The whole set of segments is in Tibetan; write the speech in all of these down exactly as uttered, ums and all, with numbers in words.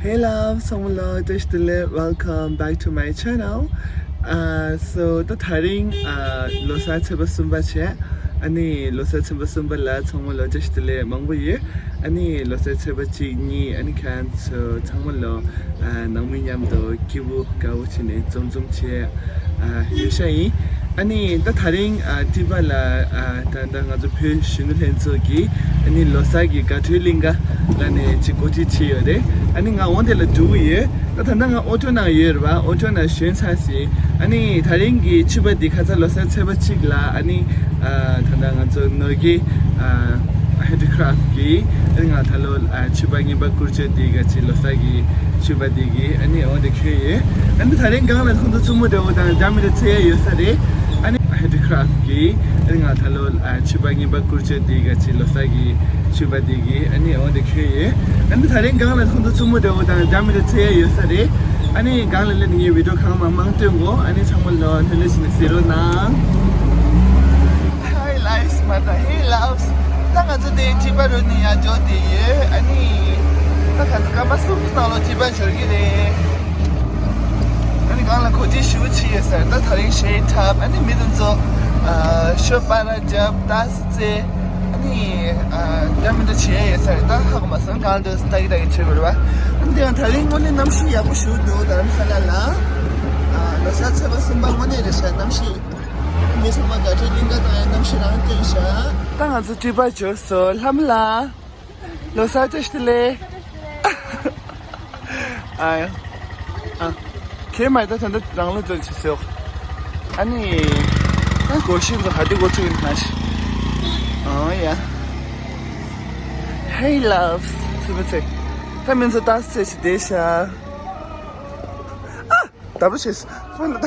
Hey love, ཚང་མ་ལ་བཀྲ་ཤིས་བདེ་ལེགས། Welcome back to my channel. Uh, so ད་དེ་རིང་uh ལོ་གསར་ཚེས་པ་གསུམ་པ་བྱས། ཨ་ནི་ལོ་གསར་ཚེས་པ་གསུམ་པ་ལ་ཚང་མ་ལ་བཀྲ་ཤིས་བདེ་ལེགས་མང་པོ་ཡོད། ཨ་ནི་ལོ་གསར་ཚེས་པ་གཅིག་གཉིས་ཨ་ནི་ཁྱེད་ཚོ་ཚང་མ་ལ་uh ནང་མི་མཉམ་དུ་སྐྱིད་པོ་དགའ་བོ་བྱས་ནས་འཛོམས་འཛོམས་བྱས་uh ཡོད་ཤག་ཡིན། ཨ་ནི་ད་དེ་རིང་uh ཊི་པ་ལ་uh ད་ད་ང་ཚོ་བོད་གཞོན་ནུ་ལྷན་ཚོགས་ཀྱིས་ཨ་ནི་ལོ་གསར་གྱི་དགའ་སྤྲོའི་གླིང་ག་ལ་ནས་ཅིག་གོ་སྒྲིག་བྱས་ཡོད་རེད། ཨ་ནི་ང་འོ་དེ་ལ་འགྲོ་གི་ཡོད། ད་ད་ལྟ་ང་ཨོ་ཊོ་ནང་ཡོད་རེད་བ། ཨོ་ཊོ་ནང་ཞོན་ཚར་ཟིན། ཨ་ནི་དེ་རིང་གི་ཕྱུ་པ་འདི་ཁ་སང་ལོ་གསར་ཚེས་པ་གཅིག་ལ་ཨ་ནི་ཨ་ད་ལྟ་ང་ཚོ་ནོར་གྱི་ཨ་ཧེན་ཌི་ཁི་རབ་ཊི་གི་ཨ་ནི་ང་ད་ལོ་ཨ་ཕྱུ་པ་རྔན་པ་བསྐུར་བྱས་འདི་ག་ཅི་ལོ་གསར་གྱི་ཕྱུ་པ་འདི་གི་ཨ་ནི་ཨོ་དེ་ཁྱེར་ཡོད། ཨ་ནི་དེ་རིང་སྒང་ལ་ཁོང་ཚོ་བཙུན་མོ་འདྲ་བོ་དང་འདྲ་མི་འདྲ་འཚོལ་ཡ་ཡོད་ས་རེད། ཨ་ནི་ཧེན་ཌི་ཁི་རབ་ཊི་གི་ཨ་ནི་ང་ད་ལོ་ཨ་ཕྱུ་པ་རྔན་པ་བསྐུར་བྱས་འདི་ག་ཅི་ལོ་གསར་གྱི་ཕྱུ་པ་འདི་གི་ཨ་ནི་འོ་དེ་ཁྱེར་ཡོད། ཨ་ནི་དེ་རིང་སྒང་ལ་ཁོང་ཚོ་བཙུན་མོ་འདྲ་བོ་དང་འདྲ་མི་འདྲ་འཚོལ་ཡ་ཡོད་ས་རེད། ཨ་ནི་སྒང་ལ་སླེབས་ནས་ངས་བི་ཌི་ཡོ་གང་མང་མང་སྟོན་གོ། ཨ་ནི་ཚང་མ་ལ་ལྷོད་ལྷོད་བྱས་ནས་གཟིགས་རོགས་གནང་། Hi loves, མ་ད་hey loves. ད་ང་ཚོ་དེ་ཊི་པ་རུ་ནས་ཡར་འབྱོར་བསྡད་ཡོད། ཨ་ནི་ད་ག་ཚོད་སྐར་མ་གསུམ་ནང་ལོགས་ཊི་པ་འབྱོར་གྱི་རེད། ཨ་ནི་སྒང་ལ་གོ་སྒྲིག་ཞུ་བྱས་ཡོད་ས་རེད། ད་དེ་རིང་གཞས་འཁྲབ། ཨ་ནི་མི་དེ་ཚོ་ཨ་ཤོ་པ་ར་རྒྱབ་ཏ་སི་རྩེ། ཨ་ནི་ཨ་འདྲ་མི་འདྲ་བྱས་ཡོད་ས་རེད། ད་ཧ་གོ་མ་སོང་། གང་འདྲ་ལྟ་གི་ལྟ་གི་བྱེད་དགོས་རེད་བ། ཨ་ནི་དེ་ཡང་དེ་རིང་དངོས་གནས་གནམ་གཤིས་ཡག་པོ་ཞེ་པོ་འདུག་རྡ་རམ་ས་ལ་ལ། ཨ་ལོ་གསར་ཚེས་པ་གསུམ་པ་དངོས་གནས་རེད་ཤག་གནམ་གཤིས། མི་ཚང་མ་དགའ་སྤྲོའི་གླིང་ག་བཏང་ཡ་གནམ་གཤིས་རང་སྟོན་ཤག་ད་ང་ཚོ་ཊི་པ་འབྱོར་སོང་། ལྷ་མོ་ལགས། ལོ་གསར་བཀྲ་ཤིས་བདེ་ལེགས། ཨ་ཡ། ཨ། ཁྱེད་མ་ད་ད་ལྟ་རང་ལོ་ཙམ་བྱེད་ཤོག་ཨ་ནི། ད་གོ་ཤིན་ཏུ་ཧ་དི་གོ་ཚུགས་ཡིན་ན་ཤི། ཨ་ཡ། Hey loves. ཚེ་མི་ཚེ། ད་མི་ཚོ་ཏ་སི་ཚེ་ཞིག་བསྡད་ཤག་ཨ། ད་བུ་ཤེས། ཕོན་ལ་ད།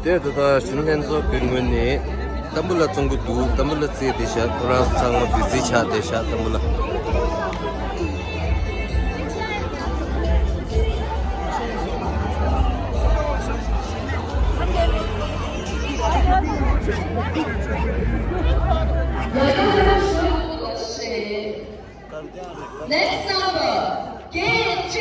དེ་ད་ལྟ་གཞོན་ལྷན་ཚོགས་ཀྱི་ངོས་ནས་ཏམ་བུ་ལ་བཙོང་གི་འདུག་ཏམ་བུ་ལ་རྩེ་བསྡད་ཤག་ཁོ་རང་ཚང་མ་བི་ཟི་ཆགས་བསྡད་ཤག་ཏམ་བུ་ལ། Next number, K H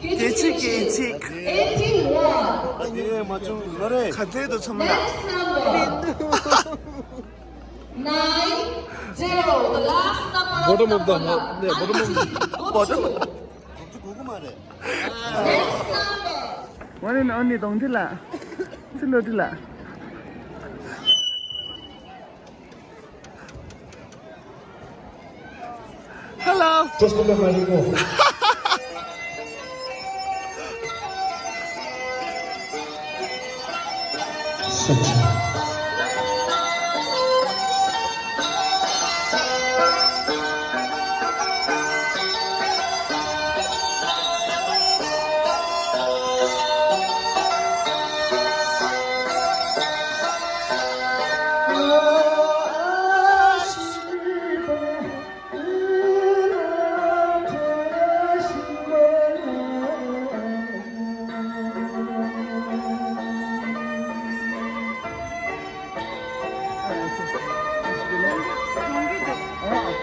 K H K H K H K H K eighty-one. ཨ་དེ་མ་བྱུང་ལོ་རེད། ག་ཚོད་དུ་ཚོམ་ལ། Next number, nine zero, the last number of the bottom of the bottom. Next number. One and only Dongti la. Siloti la. Hello. Just look at my ego. Such a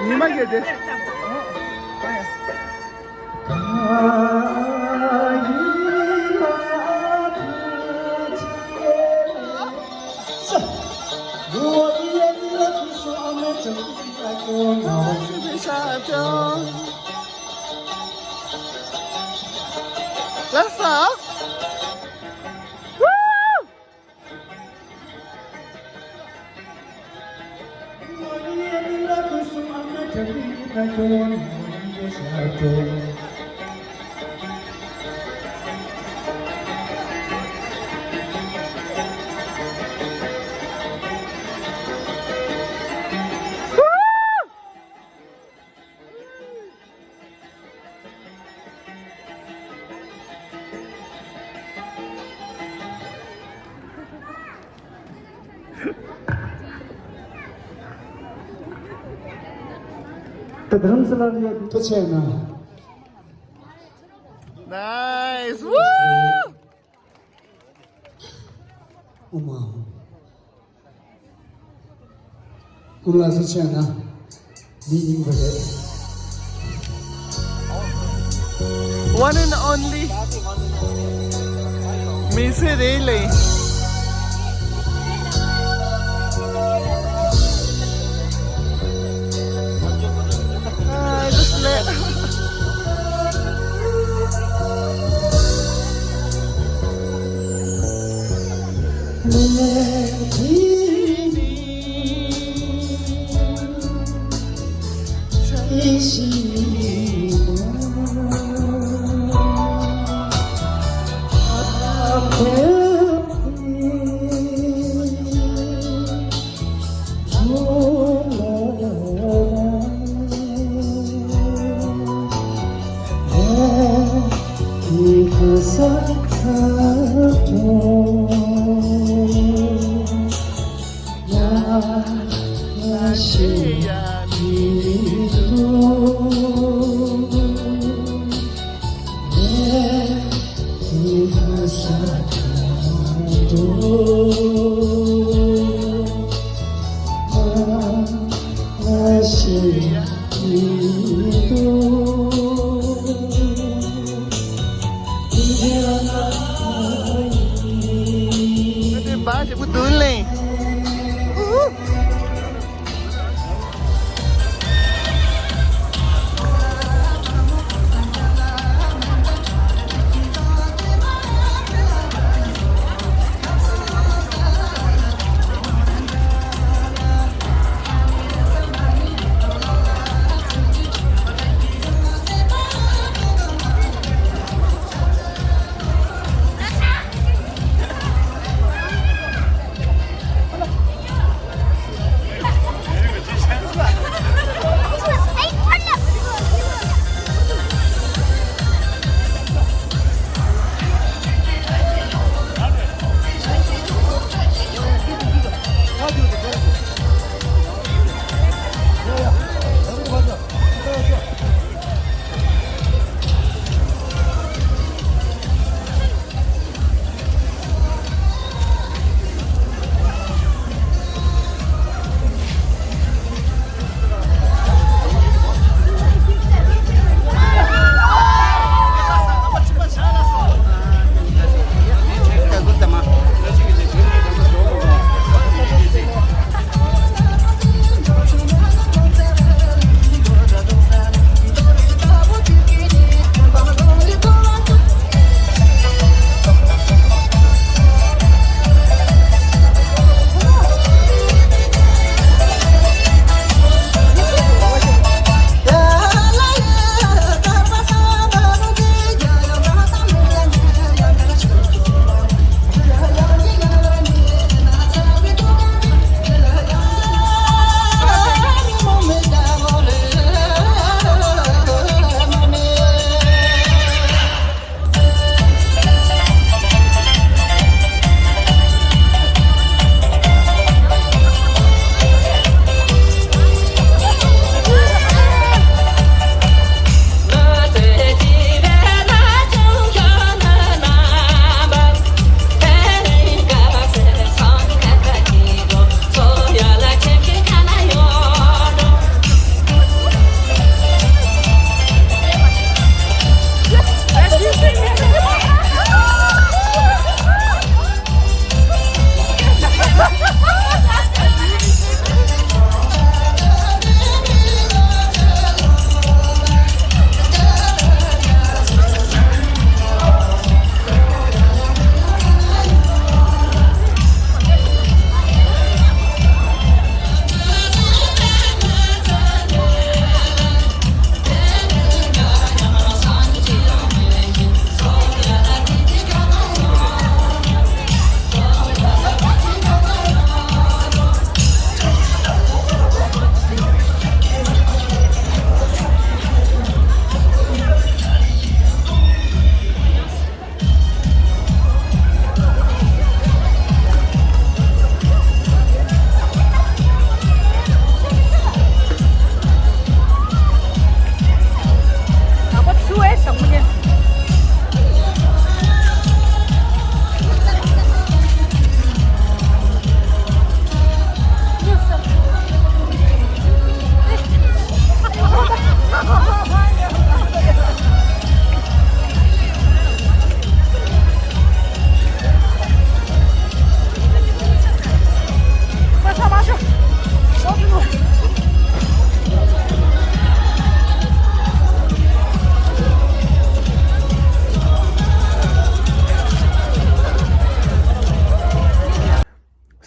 ཉི་མ་གལ་ཏེ། ལགས་སོ། ད་རྡ་རམ་ས་ལ་ལ་ཡ་ཐུགས་རྗེ་གནང་། Nice. Woo! ཨོ་མ། ཨོ་མ་ལགས་སོ་བྱས་ན། མི་རྙིང་པ་རེད། One and only. མི་ཚེ་རེ་ལས། ཨ། just let.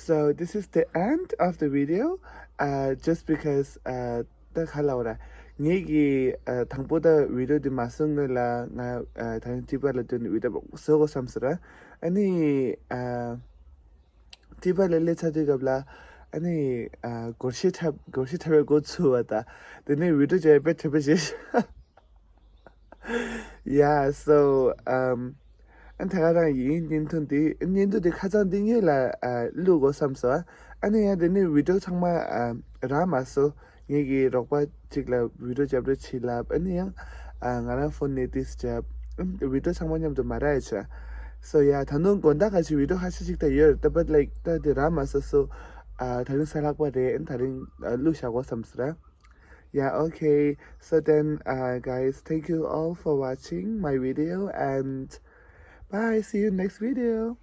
So this is the end of the video. Uh, just because uh, ད་ག་ལབ་ར། ངེད་ཀྱིས་uh, དང་པོ་ད་video འདི་མ་བཟོ་སྔོན་ལ་ང་uh, ད་རིང་ཊི་པར་ལ་ཐོན་video བཟོ་དགོས་བསམ་སོང་ར། ཨ་ནི་uh, ཊི་པར་ལ་སླེབས་ཚར་དུས་སྐབས་ལ་ཨ་ནི་uh, སྒོར་གཞས་འཁྲབ་སྒོར་གཞས་འཁྲབ་པའི་འགོ་ཚུགས་པ་ད། དེ་ནས་video བྱས་པའི་འཁྲབ་པའི་གཞས། Yeah, so um, ཨ་ད་ག་རང་ཡིན། བརྙན་ཐུང་འདི་བརྙན་ཐུང་འདི་ཁ་སང་འདི་སྔོན་ལ་uh, བླུག་དགོས་བསམ་སོང་། ཨ་ནི་ཡང་དེ་ནི་video ཚང་མ་uh, རག་མ་སོང་། ངེད་ཀྱི་རོགས་པ་གཅིག་ལ་video རྒྱབ་རོགས་བྱེད་ལབ། ཨ་ནི་ཡང་uh, ང་རང་ཕོན་ནས་ཏིས་རྒྱབ། video ཚང་མ་མཉམ་དུ་མ་རག་ཡ་ཆ། So yeah, ད་དུང་དགོང་དག་ག་ཅིག་video ཁ་ཤས་ཅིག་ད་ཡོད་རེད་ད། But like ད་དེ་རག་མ་སོང་། So uh, ད་རིང་གཟའ་ལྷག་པ་རེད། ཨ་ད་རིང་uh, བླུག་བཞག་དགོས་བསམ་སོང་ར། Yeah, okay. So then, uh, guys, thank you all for watching my video and bye. See you next video.